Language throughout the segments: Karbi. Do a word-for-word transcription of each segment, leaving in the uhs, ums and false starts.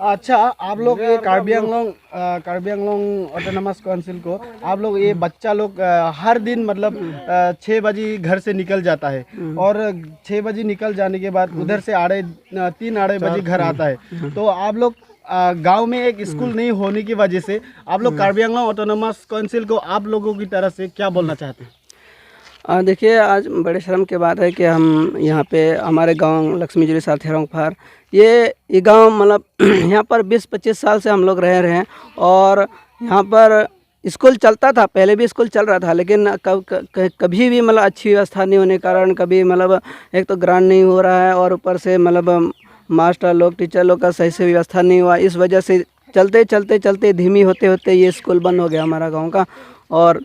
अच्छा, आप लोग ये कार्बी आंगलोंग, अ, कार्बी आंगलोंग ऑटोनोमस काउंसिल को, आप लोग ये बच्चा लोग, अ, हर दिन मतलब, अ, छः बजे घर से निकल जाता है और छः बजे निकल जाने के बाद उधर से अढ़ाई, अ, तीन अढ़ाई बजे घर आता है। तो आप लोग, अ, गांव में एक स्कूल नहीं होने की वजह से आप लोग कार्बी आंगलोंग ऑटोनोमस काउंसिल को आप लोगों की तरफ से क्या बोलना चाहते हैं? आ, देखिए, आज बड़े शर्म की बात है कि हम यहाँ पे, हमारे गांव लक्ष्मी जुरी सारथी रोंगफार, ये ये गांव, मतलब, यहाँ पर बीस पच्चीस साल से हम लोग रह रहे हैं। और यहाँ पर स्कूल चलता था, पहले भी स्कूल चल रहा था, लेकिन कब क- क- कभी भी, मतलब, अच्छी व्यवस्था नहीं होने के कारण कभी, मतलब, एक तो ग्रांट नहीं हो रहा है और ऊपर से, मतलब, मास्टर लोग, टीचर लोग का सही से व्यवस्था नहीं हुआ। इस वजह से चलते चलते चलते धीमी होते होते ये स्कूल बंद हो गया हमारा गांव का। और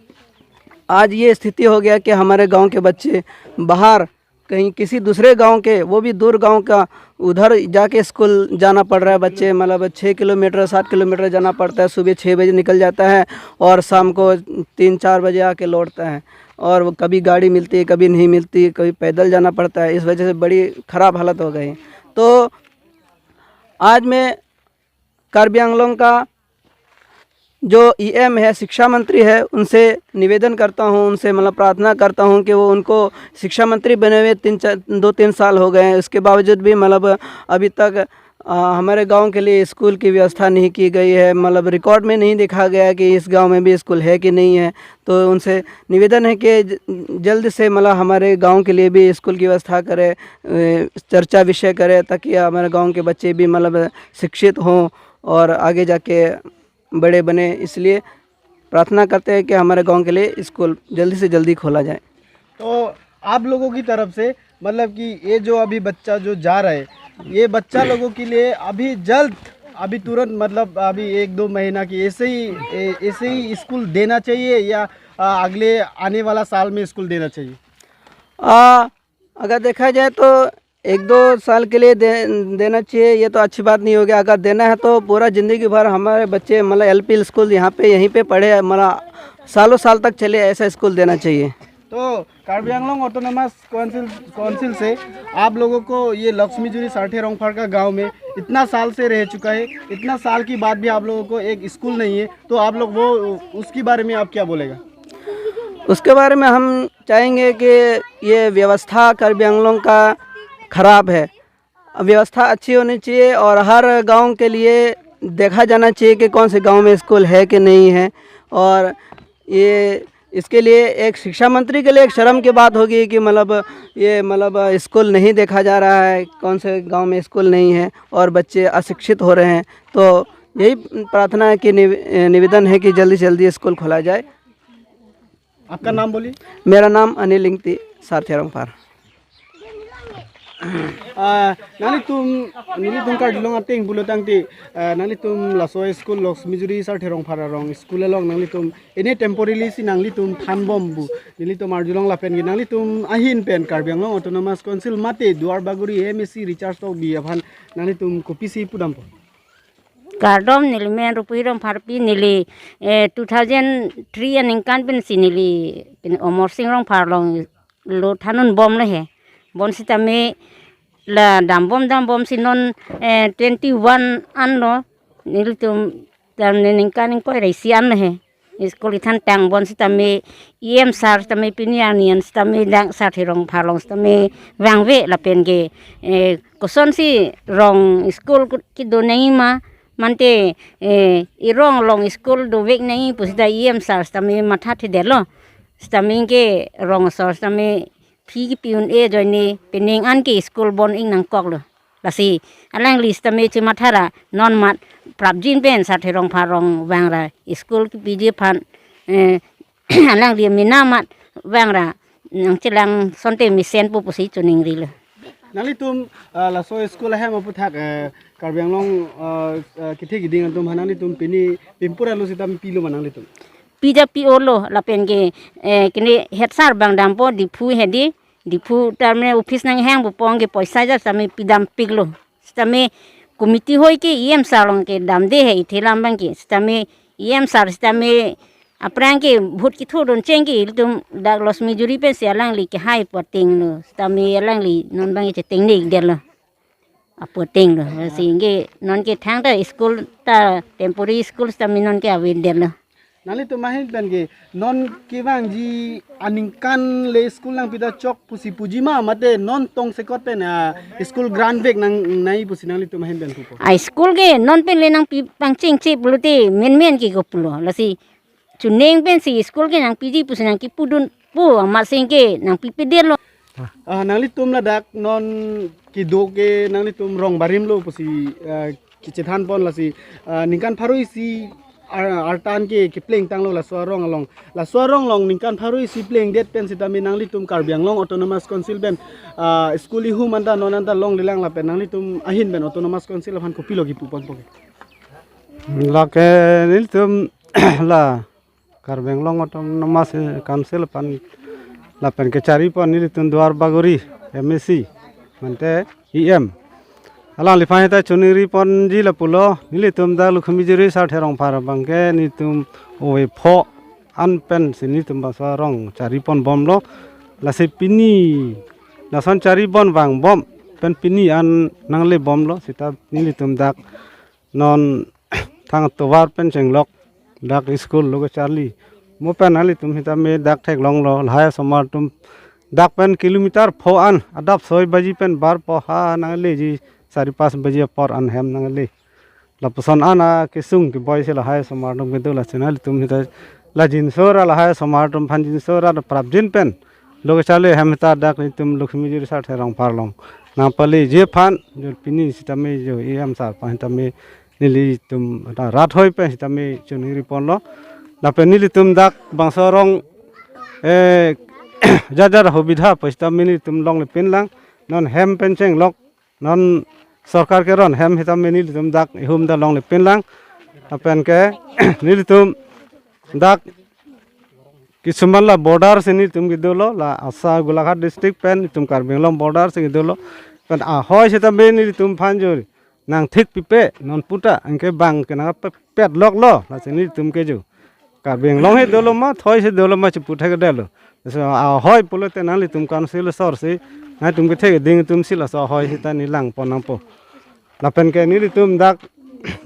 आज ये स्थिति हो गया कि हमारे गांव के बच्चे बाहर कहीं किसी दूसरे गांव के, वो भी दूर गांव का, उधर जाके स्कूल जाना पड़ रहा है। बच्चे, मतलब, छः किलोमीटर, सात किलोमीटर जाना पड़ता है। सुबह छः बजे निकल जाता है और शाम को तीन चार बजे आके लौटता है। और वो कभी गाड़ी मिलती है, कभी नहीं मिलती, कभी पैदल जाना पड़ता है। इस वजह से बड़ी ख़राब हालत हो गई। तो आज मैं कार्बी आंगलोंग का जो ईएम है, शिक्षा मंत्री है, उनसे निवेदन करता हूँ, उनसे, मतलब, प्रार्थना करता हूँ कि वो, उनको शिक्षा मंत्री बने हुए तीन चार, दो तीन साल हो गए हैं, उसके बावजूद भी, मतलब, अभी तक, अ, हमारे गांव के लिए स्कूल की व्यवस्था नहीं की गई है। मतलब, रिकॉर्ड में नहीं देखा गया कि इस गांव में भी स्कूल है कि नहीं है। तो उनसे निवेदन है कि ज- जल्द से, मतलब, हमारे गांव के लिए भी स्कूल की व्यवस्था करें, अ, चर्चा विषय करें, ताकि हमारे गांव के बच्चे भी, मतलब, शिक्षित हों और आगे जाके बड़े बने। इसलिए प्रार्थना करते हैं कि हमारे गांव के लिए स्कूल जल्दी से जल्दी खोला जाए। तो आप लोगों की तरफ से, मतलब कि ये जो अभी बच्चा जो जा रहा है, ये बच्चा लोगों के लिए अभी जल्द, अभी तुरंत, मतलब अभी एक दो महीना की ऐसे ही, ए- ऐसे ही स्कूल देना चाहिए या, आ, अगले आने वाला साल में स्कूल देना चाहिए? आ, अगर देखा जाए तो एक दो साल के लिए दे, देना चाहिए, ये तो अच्छी बात नहीं होगी। अगर देना है तो पूरा ज़िंदगी भर हमारे बच्चे, मतलब, एलपी स्कूल यहाँ पे, यहीं पे पढ़े, मतलब, सालों साल तक चले, ऐसा स्कूल देना चाहिए। तो कार्बी आंगलोंग ऑटोनोमस काउंसिल, काउंसिल से आप लोगों को, ये लक्ष्मी जुरी सारथी रोंगफार का गांव में इतना साल से रह चुका है, इतना साल के बाद भी आप लोगों को एक स्कूल नहीं है, तो आप लोग वो, उसके बारे में आप क्या बोलेगा? उसके बारे में हम चाहेंगे कि ये व्यवस्था कार्बी आंगलोंग का ख़राब है। व्यवस्था अच्छी होनी चाहिए और हर गांव के लिए देखा जाना चाहिए कि कौन से गांव में स्कूल है कि नहीं है। और ये, इसके लिए एक शिक्षा मंत्री के लिए एक शर्म की बात होगी कि, मतलब, ये, मतलब, स्कूल नहीं देखा जा रहा है, कौन से गांव में स्कूल नहीं है और बच्चे अशिक्षित हो रहे हैं। तो यही प्रार्थना है कि निव- निवेदन है कि जल्दी से जल्दी स्कूल खोला जाए। आपका नाम बोलिए। मेरा नाम अनिल इंगती, सारथी रोंगफार। Ah, nanglitum, nelitum kardilong ateng pulo tangte, ah, nanglitum laso school Lok Sumijuri Sarthe Rongphar arong school along nanglitum ini temporarily si nanglitum thanbom pu nelitum arjulong lapen ke nanglitum ahin pen Karbi Anglong Autonomous Council mate Duar Bagori M A C Richard Tokbi aphan nanglitum kopisi pudampo? Kardom, neli men Rupi Rongpharpi, neli eh, two thousand three aningkan pensi neli pen Omor Sing Rongphar along lo thanun bomlo he. Bonsitame la dambom dambomsi non eh, twenty one anlo, nelitum tam ne ningkan ingkoi ra isi anlo he. School ithantang bonsitame E M sir sitame pini arni an sitame dak Sarthe Rongphar along sitame vangve lapen ke eh, kosonsi rong school kedo nangji ma, mate eh, erong along school dovek nangji pusita E M sir sitame mathathedetlo. Sitame ke rong asor sitame phi kepi un-e ajoine pening an ke school bon-ik nangkoklo. Lasi alangli sitame chematha ra non mat prapjin pen Sarthe Rongphar along vangra school kepiji aphan eh, alangli mena mat vangra nangchelang sonte mesenpo pusi choningrilo. Nanglitum ah, laso school ahem aputhak eh, Karbi Anglong ah, ah, kethe keding atum aphan nanglitum pini pimpur alo sitame pilo ma nanglitum? Pija pi-olo lapen ke eh, kene head sir bang dampo Diphu hedi, Diphu tarmane office nanghang bupong ke poisa ja sitame pidampiklo. Sitame committee hoi ke E M sir along ke damde he ithelam abang ke. Sitame E M sir sitame aphrang ke vote kithurdun cheng ke ilitum dak Lok Sumijuri pensi alangli kehai pu atenglo. Sitame alangli non abang ke chetengne-ikdetlo. Apoteng lo. Lasi ke non ke thangta school ta temporary school ta mi non ke avedetlo. Nanglitum ahin pen ke non kevangji aningkan le school nangpi ta chok pusi puji ma mate non tongsekot pen, ah, school grant vek nangnei pusi nanglitum ahin pen pupo? A school ke non pen le nangpi pangchengche pulote menmen ke ko pulo. Lasi chuning pensi school ke nangpiji pusi nangkipudun pu amat sing ke nangpipedetlo. Ah, nanglitum ladak non kedo ke nanglitum rong barim lo pusi, ah, kechethan pon lasi, ah, ningkan pharo isi ar-, artan ke kepleng tanglo laso arong along. Laso arong along ningkan pharo isi plengdet pen sitame nanglitum Karbi Anglong Autonomous Council pen, ah, school ihum anta non anta longlelang lapen nanglitum ahin pen Autonomous Council aphan kopilo kipu ponpo ke? Lake nelitum la Karbi Anglong Autonomous Council aphan lapen kechari pon nelitum Duar Bagori M A C mate E M. Alangliphan ta choningri ponji lapulo, nelitum dak Lakhmijuri Sarthe Rongphar abangke nelitum ove pho an pensi nelitum bangso arong chari pon bomlo. Lasi pini lason chari pon vangbom pen pini an nangle bomlo sita nelitum dak non thang tovar pen chenglok dak school lo kecharli. Mo pen nanglitum sitame dak theklonglo lahai asomar atum dak pen kilometer pho an adap soi baji pen barpo ha nangleji sari pas baji apor an hem nangle. Lapuson an akesung keboi si lahai asomar atum kedo lasi nanglitum sita la jinso ra lahai asomar atum aphan jinso ra prapjin pen lo kecharli hem sita dak nelitum Lakhmijuri Sarthe Rongphar along nangpaleji aphan jo pini sitame jo E M sir aphan sitame nelitum ta rat hoi pen sitame choningri ponlo. Lapen nelitum dak bangso arong, eh, jajar hobidha pu sitame nelitum longle pinlang. Non hem pen chenglok, non sorkar keron hem sitame nelitum dak ihum ta longle pinlang. Lapen ke nelitum dak kisuman la border si nelitum kedolo, la asa Golaghat district pen nelitum Karbi Anglong border si kedolo. Pen ahoi sitame nelitum aphan jori nangthik pipe non puta anke bang ke nangpet lok lo lasi nelitum ke jo Karbi Anglong he dolo ma thoi he dolo ma chipu thekdetlo. So ahoi pulote nanglitum council asor si nangtum kethe keding atum si laso ahoi sita nelang pon nangpo. Lapen ke nelitum dak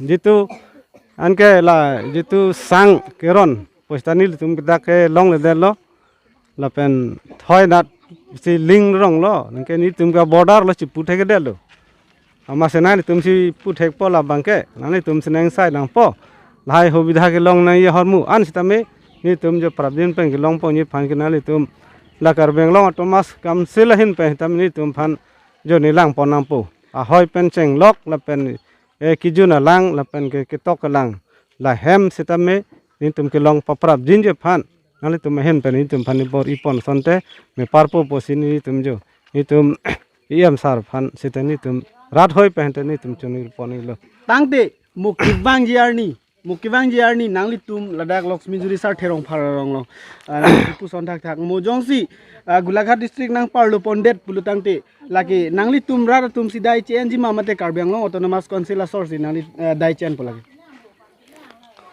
jitu anke la jitu sang keron pu sita nelitum ke dak ke longledetlo. Lapen thoi nat si ling ronglo, nangke nelitum ke border lo chipu thekdetlo. Amatsi nanglitum si pu thekpo labangke, nanglitum si nangsai nangpo. Lahai hobidha kelong nangji ahormu an sitame nelitum jo prapjin pen kelong ponji aphan ke nanglitum la Karbi Anglong Autonomous Council ahin pen sitame nelitum aphan jo nelang pon nangpo. Ahoi pen chenglok lapen, eh, kejun alang lapen ke ketok alang la hem sitame nelitum kelong paprapjinji aphan nanglitum ahin pen nelitum aphan bor-i pon asonte me parpo pusi nelitum jo nelitum E M sir aphan sita nelitum rat hoi pen sita nelitum choningri ponlo. Tangte mo kevangji arni, mo kevangji arni nanglitum ladak Lakhmijuri Sarthe Rongphar arong lo, ah, nangpuson thakthak mo jongsi, ah, Golaghat district nangparlo pondet pulo tangte lake nanglitum rat atum si dai chenji ma mate Karbi Anglong Autonomous Council asor si nangli, ah, dai chenpo lake?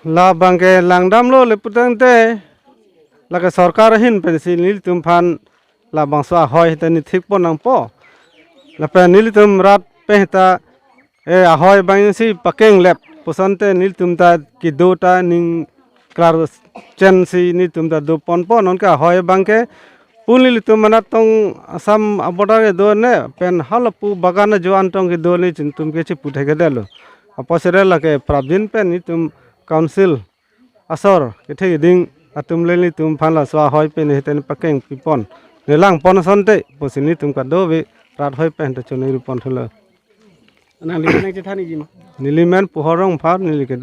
Labangke langdamlo le pu tangte lake sorkar ahin pensi nelitum aphan labangso ahoi sita nithik pon nangpo. Lapen nelitum rat pen sita, eh, ahoi abang si pakenglep pu asonte nelitum ta kedo ta ning klar chen si nelitum ta do ponpo, nonke ahoi abangke pu nelitum anat tong Assam a-border kedo ne pen halapu bagan ajo an tong kedo ne nelitum ke chipu thekdetlo. Apotsi re lake prapjin pen nelitum council asor kethe keding atum le nelitum aphan laso ahoi pen sita nepakeng pipon nelang pon asonte pusi nelitum kadokave rat hoi pen ta choningri pon thulo. Nangli nangchethanji ma? Neli men Puhor Rongphar, neli kedo